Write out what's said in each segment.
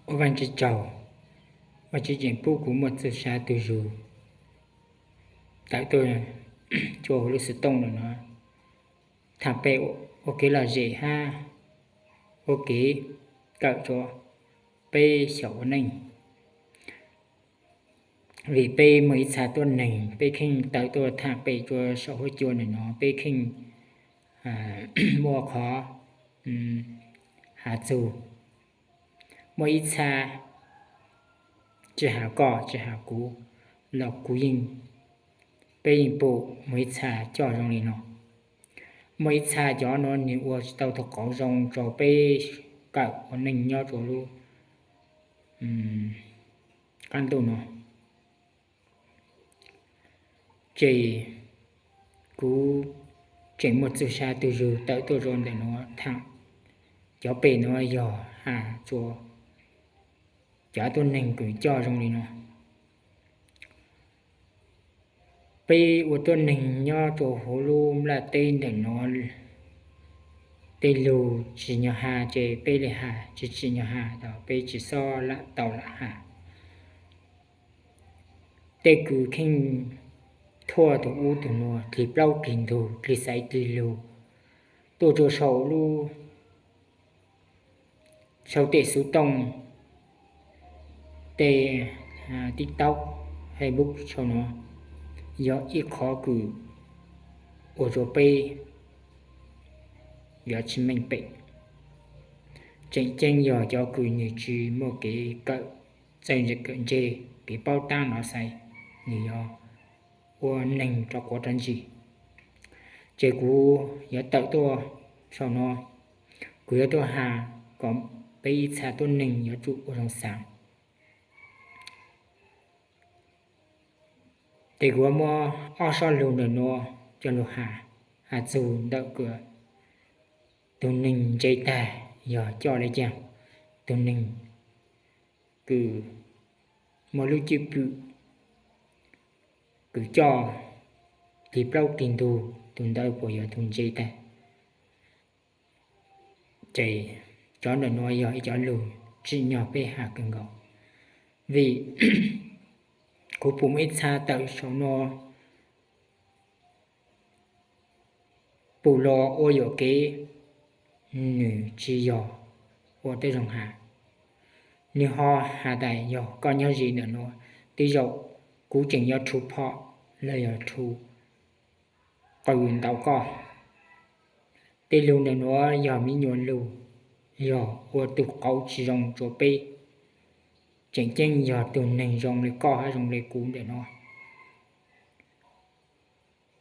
Ua Vaajtswv tsaug, Vaajtswv tseem pub kuv muaj txuj sa tug zug tawm tuaj rua huv lub xov tooj lawm no, thaam pem ua kev lom zem hab ua kev kawm rua peb xyaum ua neej. Vim peb muaj ib txha tuab neeg, peb kheej tawm tuaj thaam pem rua saum huab cua ntawm no, peb kheej muaj qhov has txug. Muaj ib txha, tsi has koj tsi has kuv los kuv yeej, peb yeej pum muaj ib txha coj zoo li no. Muaj ib txha cov nuav nwg ua tsi tau tug qauv zoo rua peb kawm ua neej nyob rua lub qaab ntuj no. Ces kuv tseem muaj txuj sa tug zug tawm tuaj rua ntawm nuav thaam. Cov pem nuav yog has rua cov tuab neeg kws coj zoo li no. Peb ua tuab neeg nyob rua huv lub nplaj teb ntawm nuav, tej lug tsim nyog has ces peb le has, tsi tsim nyog has los peb tsi xob lam tau lam has. Tej kws kheej thuaj tug ub tug nuav dlig plaub dlig ntug dlig xaiv dlig lug tuaj rua saum lub, sau tej xuv tooj, tej TikTok, Facebook sau nuav, yog ib qhov kws ua rua peb yuav tsi meej pem. Tseem ceeb yog cov kws nwg tsi muaj kev kawm txawj ntse, kawm ntse, kev paub taab no xais, nwg yuav ua neeg rov quav rov ntsis. Ces kuv yuav tawm tuaj sau no, kuv yuav tuaj has kom peb ib txha tuab neeg yuav tsum ua zoo xaav. Ces kuv muab ob sob lug ntawm nuav coj lug has, has txug ntawm kws tug neeg ntse tag yog coj le caag, tug neeg kws muaj lub cwj pwm kws coj dlig plaub dlig ntug, tug ntawd puas yog tug ntse tag? Ces cov ntawm nuav yog ib cov lug tsim nyog peb has kawg nkaus, vim kuv pum muaj ib txha tawm saum nuav pum los ua yuam kev, nwg tsi yog ua tej zoo has. Nwg ho has tas yog koj nyob ze ntawm nuav, tej zaum kuv tseem yuav rhu phom los yog rhu qws ntaus koj. Tej lug ntawm nuav yog miv nyuas lug, yog ua tug qauv tsi zoo rua peb. Tseem ceeb yog tug neeg zoo le koj hab zoo le kuv ntawm nuav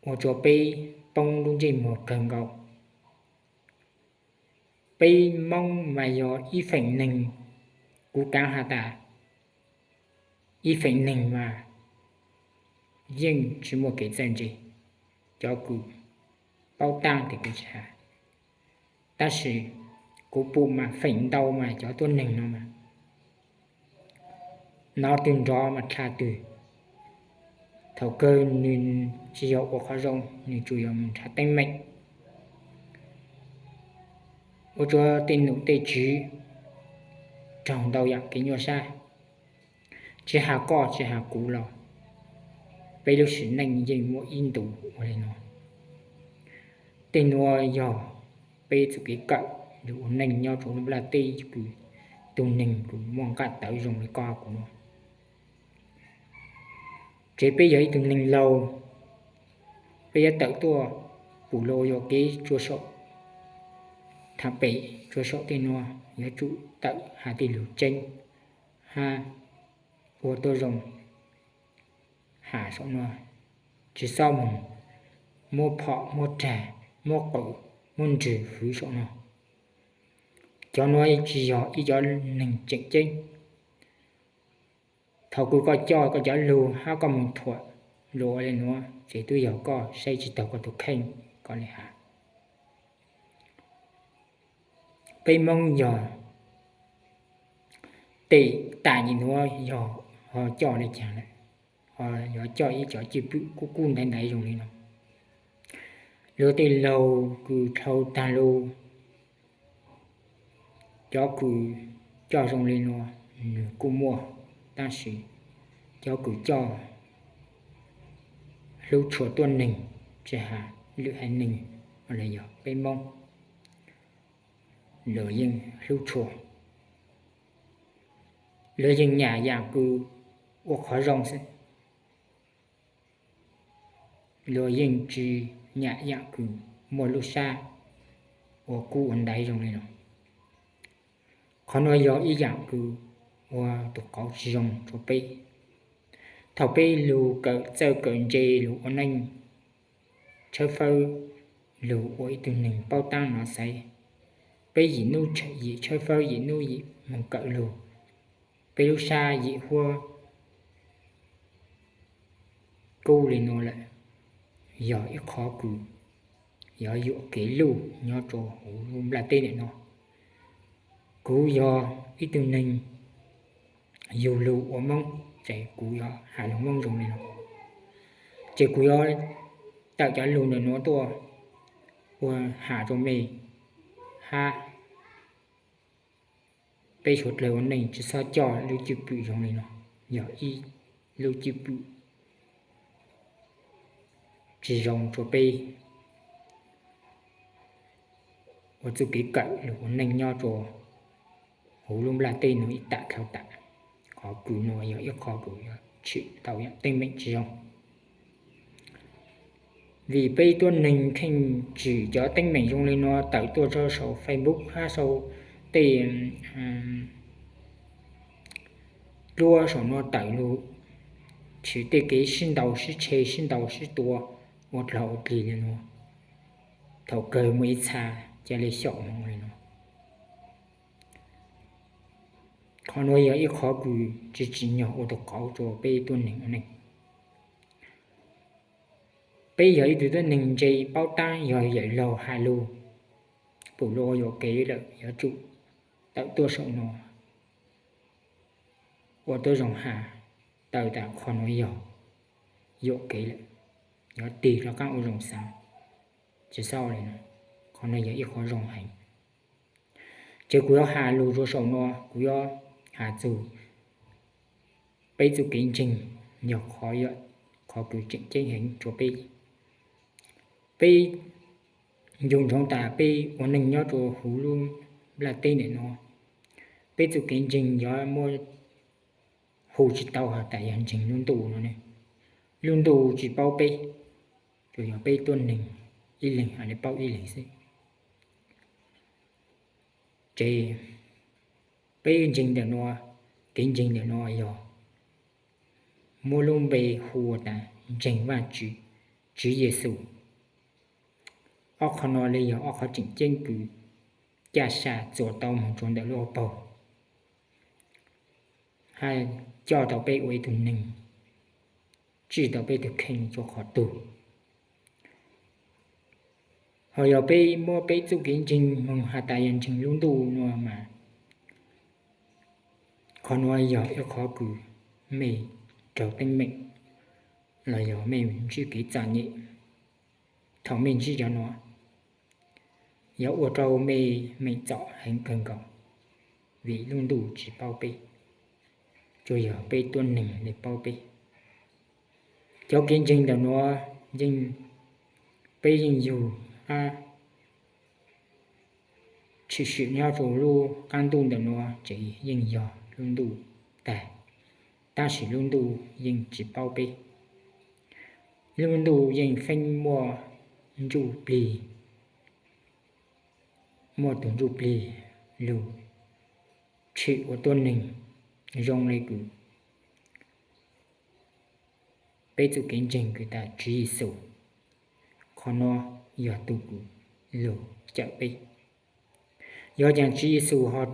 ua rua peb poob lub ntsej muag kawg nkaus. Peb Moob mas yog ib feem neeg, kuv kaav has tas ib feem neeg mas yeej tsi muaj kev txawj ntse. Cov kws paub taab tes kuv tsi has, tab sis kuv pum mas feem ntau mas cov tuab neeg no mas nov twg nrov mas dlha twg. Thaum kawg nwg tsi yog ua qhov zoo, nwg tsuas yog mus nrhav teeb meem. Ua rua tej num tej tswv raug ntau yaam kev nyuaj sab. Tsi has koj tsi has kuv los peb lub sim neej yeej muaj ib ntus ua le nuav. Tej nuav yog peb txuj kev kawm lug ua neej nyob rua lub nplaj teb kws tug neeg kws muaj nqaj tawv zoo le koj kuv nuav. Ces peb yog ib tug neeg laug, peb yuav tawm tuaj pum los yuam kev rua saum, thaam pem rua saum tej nuav yuav tsum tawm has tej lug tseeb hab ua tuab zoo has saum nuav, tsi xob moog muab phom muab rag muab qws muab nrwg hwv saum nuav. Cov nuav tsi yog ib cov neeg tseem ceeb. Thaum kws koj coj koj cov lug hab koj moog thuam lug ua le nuav ces twb yog koj saib tsi taug koj tug kheej koj le has. Peb Moob yog tej tam nim nuav yog ho coj le caag lawm, ho yuav coj ib cov cwj pwm kub kub ntaiv ntaiv zoo le nuav. Luag tej laug kws dhau taag lug, cov kws coj zoo le nuav, nws kuj muaj, tab sis cov kws coj hlub tshua tuab neeg, tsis has lwm haiv neeg los yog peb Moob, luag yeej hlub tshua, luag yeej nyam yaam kws ua qhov zoo xwb. Luag yeej tsis nyam yaam kws muaj lub sab ua kub ua ntaiv zoo li no. Qhov nuav yog ib yaam kws ua tus qauv tsis zoo rua peb. Thaum peb lug kawm txawj kawm ntse lug ua neej, tshawb fawb lug ua ib tug neeg paub taab nov xaiv, peb yim nub yim tshawb fawb, yim nub yim moog kawm lug, peb lub sab yim huab kub li nuav lawm, yog ib qhov kws yuav yuam kev luj nyob rua huv lub nplaj teb ntawm no. Kuv yog ib tug neeg yug lug ua Moob, ces kuv yuav has lug Moob zoo li no. Ces kuv yuav tawm cov lug ntawm nuav tuaj ua has rua mej hab peb suav dlawg ua neej tsis txhob coj lub cwj pwm zoo li no, yog ib lub cwj pwm tsis zoo rua peb ua txuj kev kawm lug ua neej nyob rua huv lub nplaj teb nuav ib tam dhau tam. Qhov kws nuav yog ib qho kws yuav tshwm tau yaam teeb meem tsis zoo. Vim peb tuab neeg kheej tsim cov teeb meem zoo li nuav tawm tuaj rau saum Facebook hab saum tej dluab saum nuav tawm lug, tshwm tej kev sib ntaus sib tseg sib ntaus sib tua ua dlaag ua dlig li nuav. Thaum kawg muaj ib txha ca le xyaum moog li nuav. Qhov nuav yog ib qhov kws tsis tsim nyog ua tug qauv rua peb tuab neeg ua neej. Peb yog ib tug tuab neeg ntse paub taab, yog yawm laug has lug, pum lug ua yuam kev lawm yuav tsum tawm tuaj saum nuav ua tuab zoo has, tawm tas qhov nuav yog yuam kev lawm, yuav tig rov qaab ua zoo xaav, tsis xav li no. Qhov nuav yog ib qhov zoo heev. Ces kuv yuav has lug rua saum nuav, kuv yuav has txug peb txuj kev ntseeg, yog qhov kws tseem ceeb heev rua peb. Peb ncu ntsoov tas peb ua neej nyob rua huv lub nplaj teb ntawm nuav, peb txuj kev ntseeg yuav muab hu tsis tau has tas yog ntseeg lub ntuj no ne. Lub ntuj tsis paub peb, tsuas yog peb tuab neeg ib leeg has le paub ib leeg xwb. Ces peb ntseeg ntawm nuav, kev ntseeg ntawm nuav yog muab lub npe hu tas ntseeg Vaajtswv, Tswv Yexus. Ob qhov no li yog ob qhov tseem ceeb kws ca sa txuas tau moog rua ntawm lub hauv paug, hab coj tau peb ua ib tug neeg, tswj tau peb tug kheej rua qhov tug. Ho yog peb muab peb txuj kev ntseeg moog has tas yog ntseeg lub ntuj no mas, qhov nuav yog ib qhov kws mej raug teeb meem los yog mej ntsib kev txom nyem. Thaum mej ntsib cov nuav, yuav ua rau mej meem txom heev kawg nkaus, vim lub ntuj tsis paub peb, tsuas yog peb tuab neeg le paub peb. Cov kev ntseeg ntawm nuav yeej, peb yeej yug hab tshwm sim nyob rua lub qaab ntuj ntawm nuav ces yeej yog lub ntuj tag, tab sis lub ntuj yeej tsis paub peb. Lub ntuj yeej feeb muaj ntsuj plig, muaj tug ntsuj plig lug tshwm ua tuab neeg zoo le kws peb txuj kev ntseeg kws tas Tswv Yexus. Qhov nuav yog tug kws lug cawm peb. Yog caag Tswv Yexus ho raug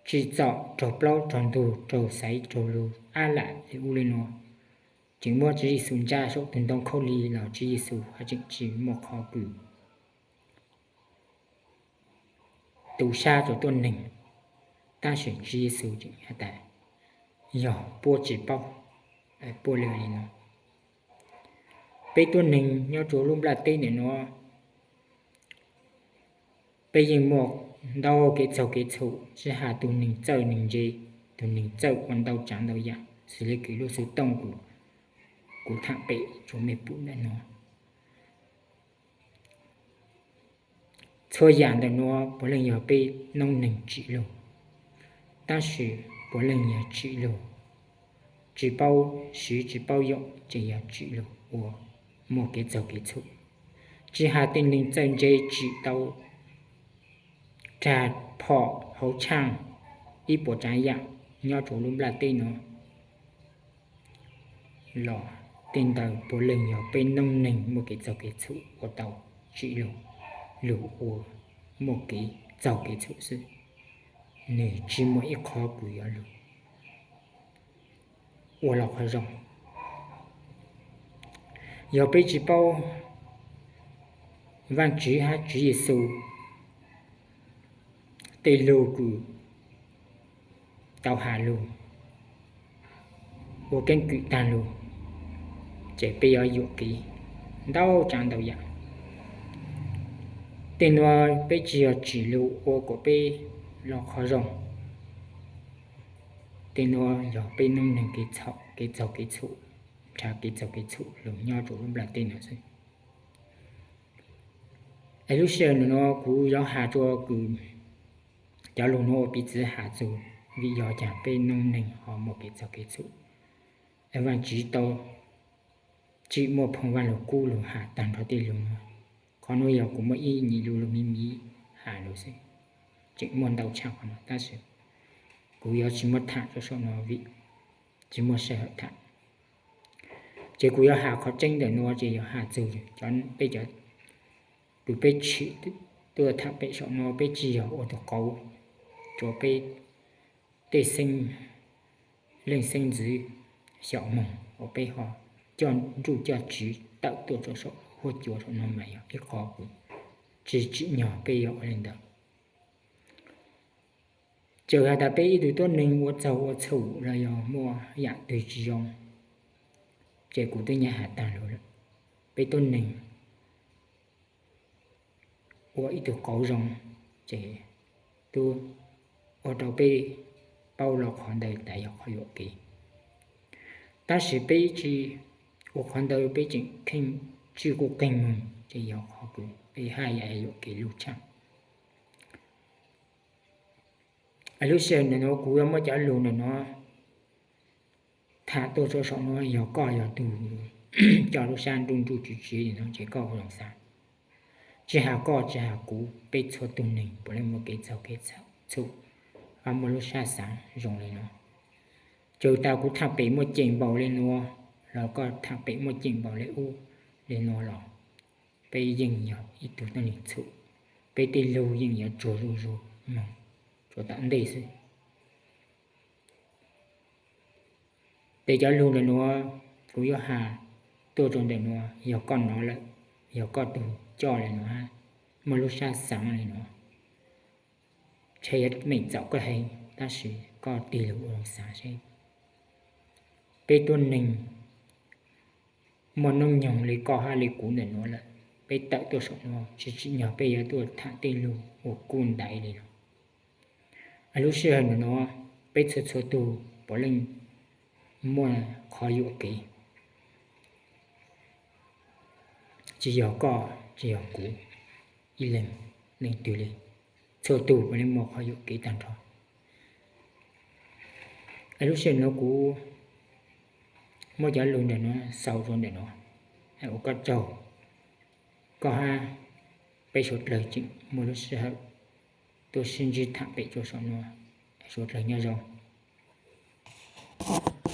tsim txom raug plaub raug ntug raug xaiv raug lug ab lam li ub li nuav, tseem muab Tswv Yexus ntsa saum tug ntoo khaub lig los Tswv Yexus ho tseem tsis muaj qhov kws tu sab rua tuab neeg, tab sis Tswv Yexus tseem has tas yog puab tsis paub, puab le li no. Peb tuab neeg nyob rua lub nplaj teb ntawm nuav, peb yeej muaj ntau kev txaug kev txhum, tsis has tug neeg txawj neeg ntse, Tus neeg txawj ua ntau tsav ntau yam, xws li kws lub xov tooj kuv tham pem tsuas mej pum ntawm no. Txhua yam ntawm nuav puav leej yog peb noob neeg tsim lug, tab sis puav leej yog tsim lug tsis paub siv tsis paub yoom, ces yog tsim lug ua muaj kev txaug kev txhum. Tsis has tej neeg txawj ntse tsim tau rag phom hauv tshaaj ib puas tsav yam nyob rua lub nplaj teb no los tej ntawd puav leej yog peb noob neeg muaj kev txaug kev txhum ua tau, tsim lug, lug ua muaj kev txaug kev txhum xwb. Nws tsis muaj ib qho kws yuav lug ua los qhov zoo. Yog peb tsis paub Vaajtswv hab Tswv Yexus tej lug kws tau has lug ua keeb kwm taag lug, ces peb yuav yuam kev ntau tsav ntau yam. Tej nuav peb tsis yog tsim lug ua kom peb los qhov zoo. Tej nuav yog peb noob neeg kev txhaum, kev txaug kev txhum, nrhav kev txaug kev txhum lug nyob rua lub nplaj teb no xwb. Es lub sij hawm nuav kuv yuav has rua kws cov lug nuav ua piv txwv has txug, vim yog caag peb noob neeg ho muaj kev txaug kev txhum. Es Vaajtswv tau tsim muaj phoo Vaaj Lug Kub lug has taag nrho tej lug nuav. Qhov nuav yog kuv muaj ib nyuas lug lug miv miv has lug xwb, tseem muaj ntau tshaj qhov nuav tab sis kuv yuav tsis muaj tham rua saum nuav vim tsis muaj sij hawm tham. Ces kuv yuav has qhov tseeb ntawm nuav ces yog has txug peb cov, kws peb tsim tuaj tham pem saum nuav, peb tsis yog ua tug qauv rua peb tej xeeb leej xeeb ntxwv xyaum moog uas peb ho coj nruj coj tsiv tawm tuaj rua saum huab cua saum nuav mas yog ib qho kws tsis tsim nyog peb yuav ua le ntawd. Txawm has tas peb ib tug tuab neeg ua txaug ua txhum los yog muaj yam twg tsis zoo, ces kuv twb nyam has taag lug lawm. Peb tuab neeg ua ib tug qauv zoo, ces tub ua rau peb paub lug qhov ntawd tas yog qhov yuam kev. Tab sis peb tsis ua qhov ntawd, peb tseem kheej tswj quj qeeg moog, ces yog qhov kws peb haj yam yuam kev lug tshaj. Lub sij hawm ntawm nuav kuv yuav muab cov lug ntawm nuav tham tuaj rua saum nuav, yog koj yog tug coj lub sab nruj nruj tsiv tsiv li no ces koj ua zoo xaav. Tsis has koj tsis has kuv, peb txhua tug neeg puav leej muaj kev txaug kev txhum, muaj lub sab xaav zoo li no. Txawm tas kuv tham pem muaj ceem npaum le nuav los koj tham pem muaj ceem npaum le ub, le nuav los peb yeej yog ib tug tuab neeg txhum, peb tej lug yeej yuav tsuag zuj zus moog rua tom ntej xwb. Tes cov lug ntawm nuav kuv yuav has tuaj rua ntawm nuav, yog koj nov lawm, yog koj tug coj le nuav, muaj lub sab xaav le nuav, ntshe yuav meem txaum koj heev, tab sis koj tig lug ua lug xaav seb. Peb tuab neeg muaj noob nyoog le koj hab le kuv ntawm nuav lawm, peb tawm tuaj saum nuav tsis tsim nyog peb yuav tuaj tham tej lug ua kuj ntaiv le nuav. Lub sij hawm ntawm nuav peb txhua txhua tug puav leej muaj qhov yuam kev, tsis yog koj tsis yog kuv ib leeg leej twg le, txhua tug puav leej muaj qhov yuam kev tag nrho. Lub sij hawm nuav kuv muab cov lug ntawm nuav xaus rua ntawm nuav, ua koj tsaug, koj hab peb suav dlawg tseem muaj lub sij hawm tuaj sib ntsib tham pem rua saum nuav, suav dlawg nyob zoo.